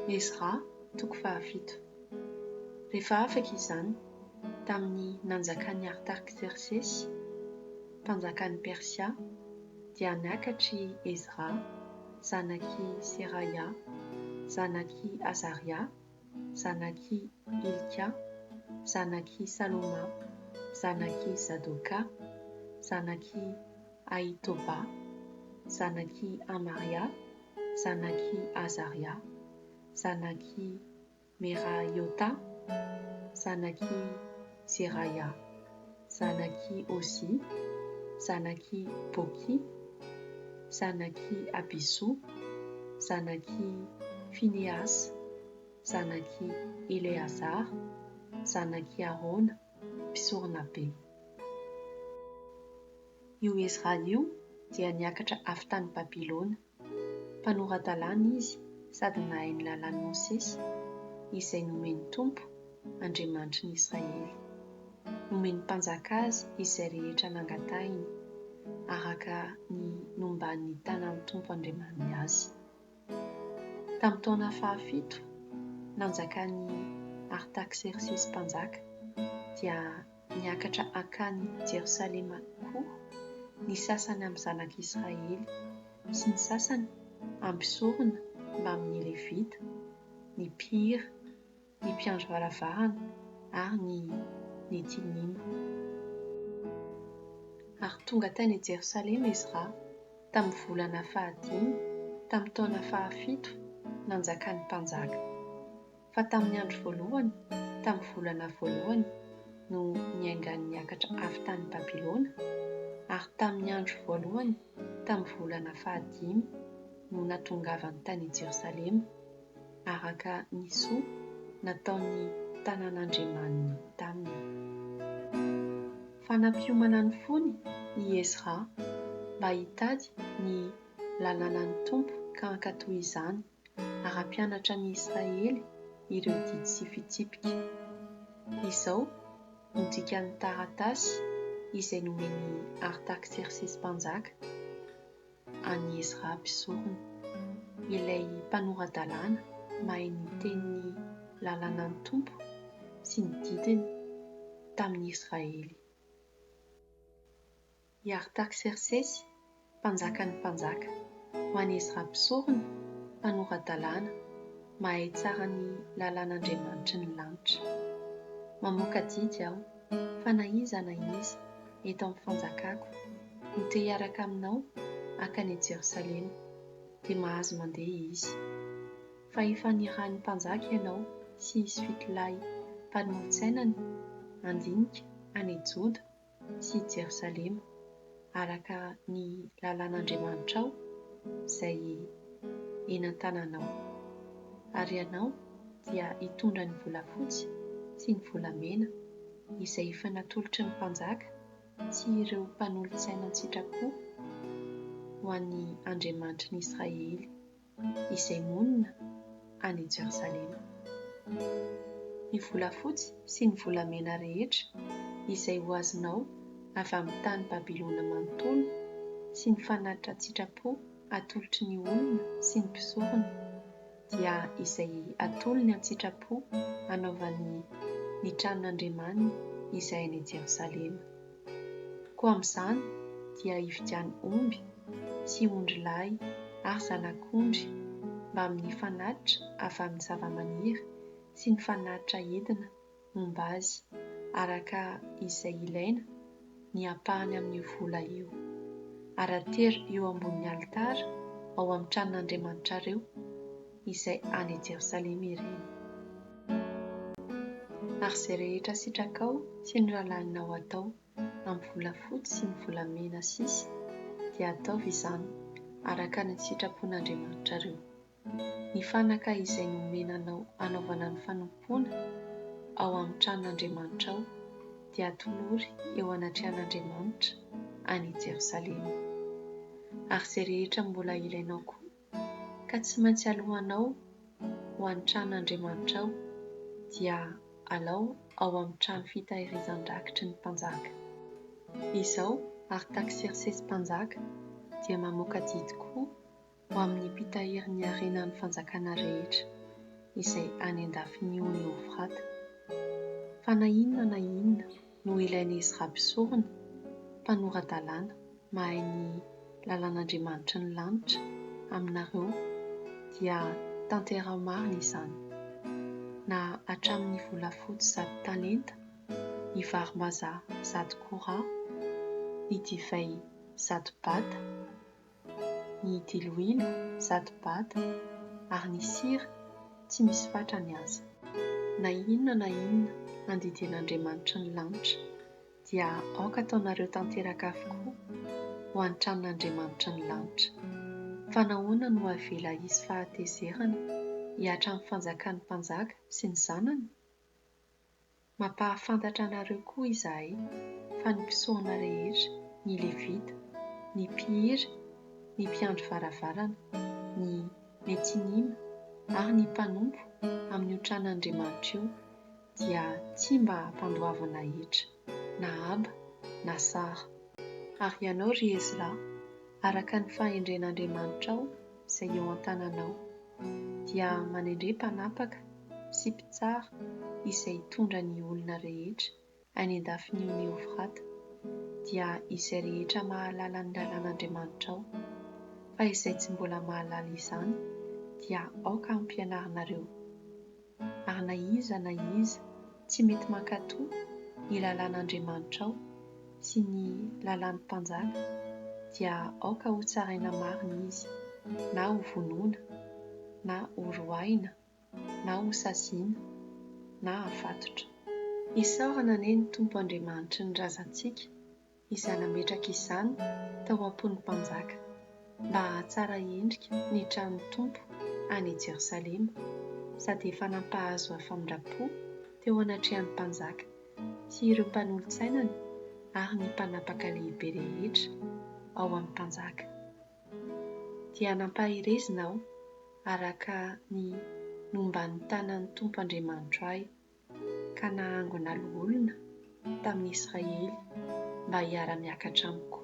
Ezra, toko fahafito. Rehefa afaka izany, tamin'ny nanjakan'i Artaksersesy, mpanjakan'i Persia, dia niakatra i Ezra, zanak'i Seraia, zanak'i Azaria, zanak'i Hilkia, zanak'i Saloma, zanak'i Zadoka, zanak'i Ahitoba, zanak'i Amaria, zanak'i Azaria, zanak'i Meraiota, zanak'i Zeraia, zanak'i Ozia, zanak'i Boky, zanak'i Abisoa, zanak'i Finehasa, zanak'i Eleazara, zanak'i Arona, mpisoronabe. Io Ezra io dia niakatra avy tany Babylona. Mpanora-dalàna izy sady nahay ny lalàn'i Mosesy, izay nomen'ny Tompo, Andriamanitry ny Israely. Nomen'ny mpanjaka azy izay rehetra nangatahiny, araka ny nomban'ny tanan'ny Tompo Andriamaniny azy. Tamin'ny taona fahafito nanjakan'i Artaksersesy mpanjaka, dia niakatra hankany Jerosalema koa ny sasany amin'ny zanak'Israely sy ny sasany amin'ny mpisorona mbamin'ny Levita, ny mpihira, ny mpiandry varavarana ary ny Netinima. Ary tonga tany Jerosalema Ezra tamin'ny volana fahadimy tamin'ny taona fahafito nanjakan'ny mpanjaka. Fa tamin'ny andro voalohany tamin'ny volana voalohany no niaingany niakatra avy tany Babylona, ary tamin'ny andro voalohany tamin'ny volana fahadimy no nahatongavany tany Jerosalema, araka ny soa nataon'ny tanan'Andriamaniny taminy. Fa nampiomana ny fony i Ezra mba hitady ny lalànan'ny Tompo ka hankatò izany, ary hampianatra ny Israely ireo didy sy fitsipika. Izao no dikan'ny taratasy izay nomen'i Artaksersesy mpanjaka an'i Ezra mpisorona, ilay mpanora-dalàna mahay ny tenin'ny lalànan'ny Tompo sy ny didiny tamin'ny Israely. I Artaksersesy, mpanjakan'ny mpanjaka, ho an'i Ezra mpisorona, mpanora-dalàna, mahay tsara ny lalàn'Andriamanitry ny lanitra. Mamoaka didy aho, fa na iza na iza eto amin'ny fanjakako no te hiaraka aminao hankany Jerosalema, dia mahazo mandeha izy. Fa efa nirahin'ny mpanjaka ianao sy izy fitolahy mpanolotsainany handinika any Joda sy Jerosalema, araka ny lalàn'Andriamanitrao izay eny an-tananao. Ary ianao dia hitondra ny volafotsy sy ny volamena izay efa natolotry ny mpanjaka sy ireo mpanolotsaina an-tsitrapo ho an'ny Andriamanitry ny Israely. izay monina any Jerosalema. Ny volafotsy sy ny volamena rehetra izay ho azonao avy amin'ny tany Babylona manontolo sy ny fanatitra an-tsitrapo atolotry ny olona sy ny mpisorona, dia izay atolony an-tsitrapo hanaovany ny tranon'Andriamaniny izay any Jerosalema. Koa amin'izany dia hividiano omby sy ondrilahy ary zanak'ondry mbamin'ny fanatitra avy amin'ny zavamaniry sy ny fanatitra entina momba azy araka izay ilaina ny ampahany amin'io vola io, ary atero eo ambonin'ny alitara ao amin'ny tranon'Andriamanitrareo izay any Jerosalema ireny. Ary izay rehetra sitrakao sy ny rahalahinao atao amin'ny volafotsy sy ny volamena sisa dia ataovy izany araka ny sitrapon'Andriamanitrareo. Ny fanaka izay nomena anao hanaovana ny fanompoana ao amin'ny tranon'Andriamanitrao dia atolory eo anatrehan'Andriamanitra any Jerosalema. Ary izay rehetra mbola ilainao koa ka tsy maintsy aloanao ho an'ny tranon'Andriamanitrao, dia alao ao amin'ny trano fitahirizan-drakitry ny mpanjaka. Izao Artaksersesy mpanjaka dia mamoaka didy koa. ho amin'ny mpitahiry ny harenan'ny fanjakana rehetra izay any an-dafin'ny ony Eofrata. Fa na inona na inona no ilain'i Ezra mpisorona, mpanora-dalàna, mahay ny lalàn'Andriamanitry ny lanitra, aminareo, dia tanteraho marina izany, na hatramin'ny volafotsy zato talenta, ny varimbazaha zato kora, ny divay zato bata, ny diloilo zato bata, ary ny sira tsy misy fatrany aza. Na inona na inona andidian'Andriamanitry ny lanitra, dia aoka ataonareo tanteraka avokoa ho an'ny tranon'Andriamanitry ny lanitra. Fa nahoana no avela hisy fahatezerana hihatra amin'ny fanjakan'ny mpanjaka sy ny zanany? Mampahafantatra anareo koa izahay fa ny mpisorona rehetra, ny Levita, ny mpihira, ny mpiandry varavarana, ny Netinima ary ny mpanompo amin'io tranon'Andriamanitra io dia tsy mba ampandoavana hetra, na haba, na sara. Ary ianao, ry Ezra, araka ny fahendren'Andriamanitrao izay eo an-tananao, dia manendre mpanapaka sy mpitsara izay hitondra ny olona rehetra any an-dafin'ny ony Eofrata, dia izay rehetra mahalala ny lalàn'Andriamanitrao. Fa izay tsy mbola mahalala izany dia aoka hampianarinareo. Ary na iza na iza tsy mety mankatò ny lalàn'Andriamanitrao sy ny lalàn'ny mpanjaka, dia aoka hotsaraina marina izy, na hovonoina, na horoahina, na hosaziana, na hafatotra. Isaorana anie ny Tompo Andriamanitry ny razantsika, izay nametraka izany tao am-pon'ny mpanjaka, mba hahatsara endrika ny tranon'ny Tompo any Jerosalema, sady efa nampahazo ahy famindram-po teo anatrehan'ny mpanjaka sy ireo mpanolo-tsainany ary ny mpanapaka lehibe rehetra ao amin'ny mpanjaka. Dia nampaherezina aho araka ny nomban'ny tanan'ny Tompo Andriamanitro ahy. ka nahangona loholona tamin'i Israely mba hiara-miakatra amiko.